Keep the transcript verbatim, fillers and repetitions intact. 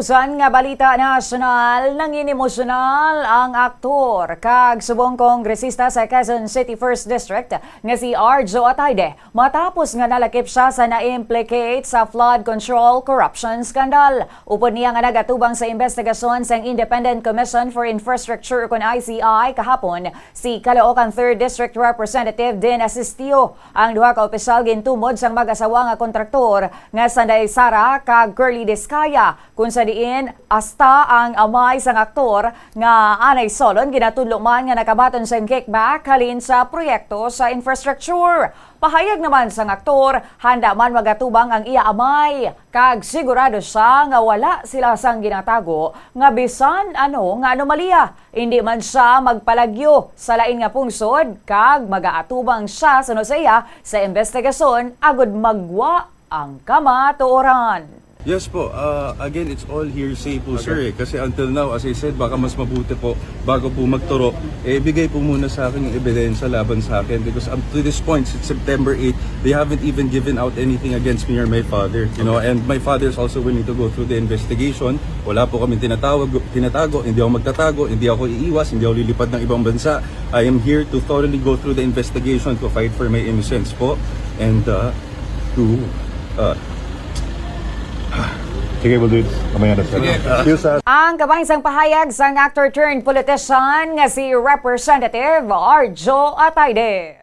San nga balita nasyonal, nangin emosyonal ang aktor kag subong kongresista sa Quezon City First District nga si Arjo Atayde matapos nga nalakip siya sa na-implicate sa flood control corruption scandal. Upod niya nga nagatubang sa investigasyon sang Independent Commission for Infrastructure ukon I C I kahapon, si Caloocan Third District Representative Din Asistio. Ang duha ka opisyal gintumod sang mag-asawa nga kontraktor nga sanday Sara kag Curly Discaya, kung sa diin hasta ang amay sang aktor nga anay Solon ginatudlo man nga nakabaton sang kickback halin sa proyekto sa infrastructure. Pahayag naman sang aktor, handa man magatubang ang iya amay, kag sigurado siya nga wala sila sang ginatago nga bisan ano nga anomalya. Indi man siya magpalagyo sa lain nga pungsod, kag magaatubang siya sa nusiya sa investigasyon agud magwa ang kamatuoran. Yes po. Uh, again, it's all hearsay po, sir, eh. Kasi until now, as I said, baka mas mabuti po, bago po magturo, eh, ibigay po muna sa akin yung ebidensya laban sa akin. Because up to this point, since September eight, they haven't even given out anything against me or my father. You know, and my father is also willing to go through the investigation. Wala po kami tinatawag, tinatago, hindi ako magtatago, hindi ako iiwas, hindi ako lilipad ng ibang bansa. I am here to thoroughly go through the investigation to fight for my innocence po. And uh, to uh, Sige, we'll do it mamaya na, sir. Sige. See you sa Ang kabahin sang pahayag sang actor turned politician nga si Representative Arjo Atayde.